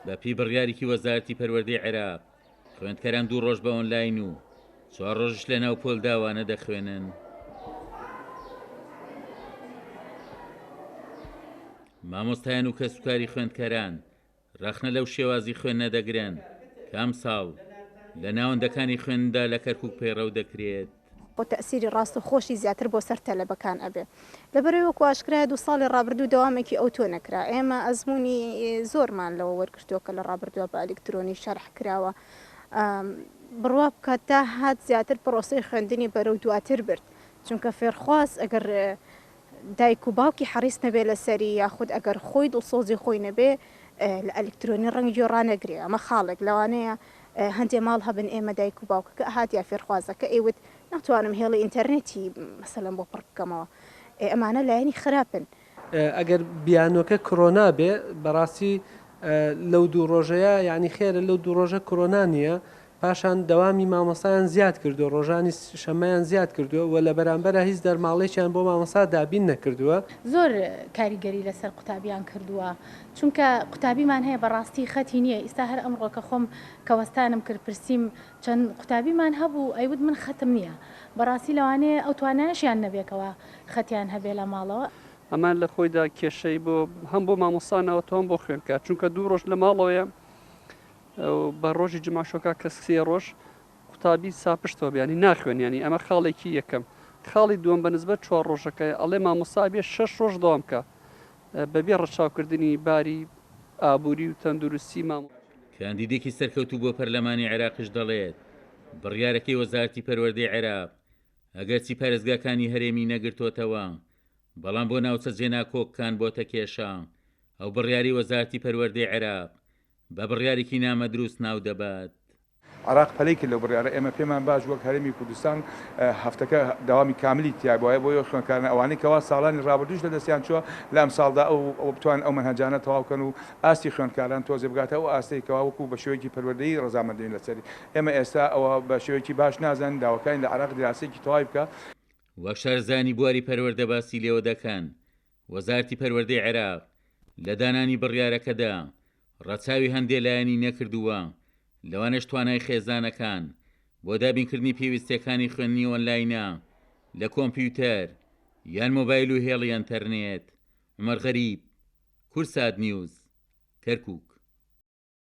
بەپێی بڕیارێکی وەزارەتی پەروەردەی عێراق، خوێندکاران دوو ڕۆژ بە ئۆنلاین و چوار ڕۆژیش لەناو پۆلدا وانە دەخوێنن. مامۆستایان و کەسوکاری خوێندکاران ڕەخنە لەو شێوازی خوێندنە دەگرن کە ئەمساڵ لە ناوەندەکانی خوێندندا لە کەرکوک پەیڕەو دەکرێت. خۆ تەئسیری ڕاستەوخۆشی زیاتر بۆ سەر تەلەبەکان ئەبێ لەبەرئەوەی وەکو ئاشکرایە دوو ساڵی ڕابردوو دەوامێکی ئەوتۆ نەکرا ئێمە ئەزموونی زۆرمان لەوە وەرگرتووە کە لە ڕابردووە بە ئەلیکترۆنی شەرح کراوە بڕوا بکە تا هات زیاتر پرۆسەی خوێندنی بەرەو دواتر برد چونکە فێرخواز ئەگەر دایک و باوکی حەڕیس نەبێ لەسەری یاخود ئەگەر خۆی دڵسۆزی خۆی نەبێ لە ئەلیکترۆنی ڕەنگ گوێ ڕانەگرێ ئەمە خاڵێک لەوانەیە هەندێ ماڵ هەبن ئێمە دایک و باوکەکە ئەهات یا فێرخوازەکە ئەیوت ناتوانم هێڵی ئینتەرنێتی مەسەلەن بۆ پڕ بکەمەوە ئێ ئەمانە لایەنی خراپن. ئەگەر بیانوەکە کرۆنا بێ بەڕاستی لەو دوو ڕۆژەیە یانی خێرە لەو دوو ڕۆژە کرۆنا نییە پاشان دەوامی مامۆستایان زیاد کردووە، ڕۆژانی شەممەیان زیاد کردووە و لە بەرامبەرا هیچ دەرماڵەیەکیان بۆ مامۆستا دابین نەکردووە. زۆر کاریگەری لەسەر قوتابیان کردووە، چونکە قوتابیمان هەیە بەڕاستی خەتی نییە، ئیستا هەر ئەمڕۆ کە خۆم کە وەستانم کرد پرسیم چەند قوتابیمان هەبوو ئەیوت من خەتم نییە، بەڕاستی لەوانەیە ئەو توانایەشیان نەبێ کەوا خەتیان هەبێ لە ماڵەوە. ئەمە لە خۆیدا کێشەی بۆ هەم بۆ مامۆستا ناوەتەوە هەم بۆ خوێندکار، چونکە دوو ڕۆژ لە ماڵەوەیە بە ڕۆژی جمعە شۆکا کە سێ ڕۆژ قوتابی ساپشتەوە بیانی ناخوێن ینی ئەمە خاڵێکی یەکەم خاڵی دووەم بە نسبەت چوار ڕۆژەکە ئەڵێ مامۆستا بێ شەش ڕۆژ دەوام بکە بەبێ ڕەچاوکردنی باری ئابووری و تەندروستی مامۆ. کاندیدێکی سەرکەوتوو بۆ پەرلەمانی عێراقیش دەڵێت، بڕیارەکەی وەزارەتی پەروەردەی عێراق ئەگەرچی پارێزگاکانی هەرێمی نەگرتۆتەوە، بەڵام بۆ ناوچە جێناکۆککان بۆتە کێشە، ئەو بڕیارەی وەزارەتی پەروەردەی عێراق بە بڕیارێکی نامەدروست ناو دەبات. عێراق پەلەی کرد لەو بڕیارە، ئێمە پێمان باش وەک هەرێمی کوردستان هەفتەکە دەوامی کاملی تیابوایە بۆیە خوێندکاران ئەوانەی کەوا ساڵانی ڕابردووش لە دەستیان چووە لە ئەمساڵدا ئەو بتوانن ئەو مەنهەجانە تەواو کەن و ئاستی خوێندکاران تۆزێ بگاتە ئەو ئاستەی کەوا وەکو بە شێوەیەکی پەروەردەیی ڕەزامەندین لەسەری ئێمە ئێستا ئەوە بە شێوەیەکی باش نازانین داواکارین لە عێراق دیراسەیەکی تەواوی بکا. وەک شارەزایانی بواری پەروەردە باسی لێوە دەکەن، وەزارەتی پەروەردەی عێراق لە دانانی بڕیارەکەدا ڕەچاوی هەندێ لایەنی نەکردووە، لەوانەش توانای خێزانەکان بۆ دابینکردنی پێویستییەکانی خوێندنی ئۆنلاینە لە کۆمپیوتەر یان مۆبایل و هێڵی ئەنتەرنێت. عومەر غەریب، کوردسات نیوز، کەرکوک.